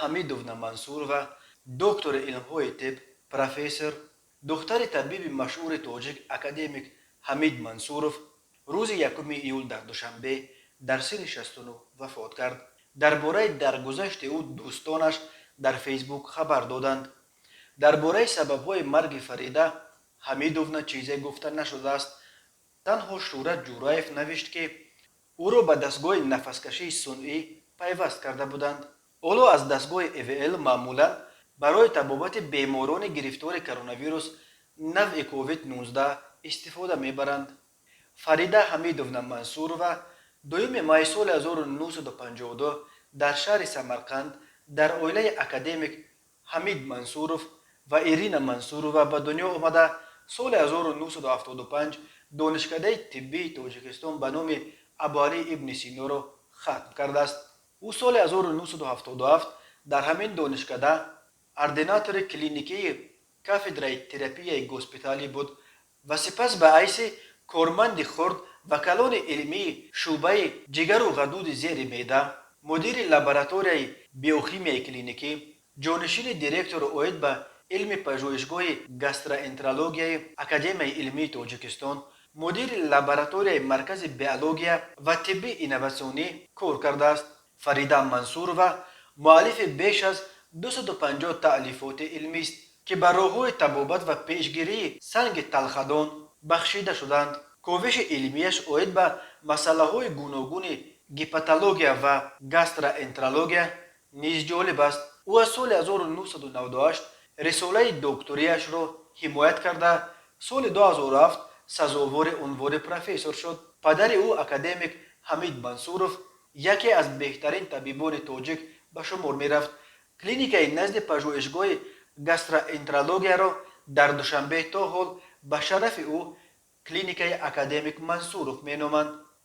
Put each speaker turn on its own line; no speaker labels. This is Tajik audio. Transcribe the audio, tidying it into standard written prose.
Ҳамидовна Мансурова, доктори илмҳои тиб, профессор, духтари табиби машҳури тоҷик, академик Ҳамид Мансуров, рӯзи 1 июл дар Душанбе дар синни 69 вафот кард. Дар бораи даргузашти ӯ дӯстонаш дар Фейсбук хабар доданд. Дар бораи сабабҳои марги Фарида Ҳамидовна чизе гуфта нашудааст. Танҳо Шӯрат Ҷӯраев навишт, ки ӯро ба дастгоҳи нафаскашии сунъӣ пайваст карда буданд. Ҳоло аз дастгоҳи ИВЛ маъмулан барои табобати беморони гирифтори коронавирус навъи COVID-19 истифода мебаранд. Фарида Ҳамидовна Мансурова 2 май соли 1952 дар шаҳри Самарқанд дар оилаи академик Ҳамид Мансуров ва Ирина Мансурова ба дунё омада, соли 1975 Донишкадаи тиббии Тоҷикистон ба номи Абуалӣ ибни Синоро хатм кардааст. Ӯ соли 1977 дар ҳамин донишкада ординатори клиникии кафедраи терапияи госпиталӣ буд ва сипас ба ҳайси корманди хурд ва калони илмии шӯъбаи ҷигару ғадуди зери меъда, мудири лабораторияи биохимияи клиникӣ, ҷонишини директору оид ба илми пажӯҳишгоҳи гастроэнтерологияи Академияи илмии Тоҷикистон, мудири лабораторияи Маркази биология ва тибби инноватсионӣ кор кардааст. Фарида Мансурова муаллифи беш аз 250 таълифоти илмист, ки ба роҳҳои табобат ва пешгирии санги талхадон бахшида шуданд. Ковиши илмияш оид ба масъалаҳои гуногуни гепатология ва гастроэнтерология низ ҷолиб аст. Ӯ аз соли 1998 рисолаи докториашро ҳимоят карда, соли 2007 сазовори унвони профессор шуд. Падари ӯ, академик Ҳамид Мансуров, яке аз беҳтарин табибони тоҷик ба шумор мерафт. Клиникаи назди пажӯҳишгоҳи гастроэнтерологияро дар Душанбе то ҳол ба шарафи ӯ клиникаи академик Мансуров меноманд.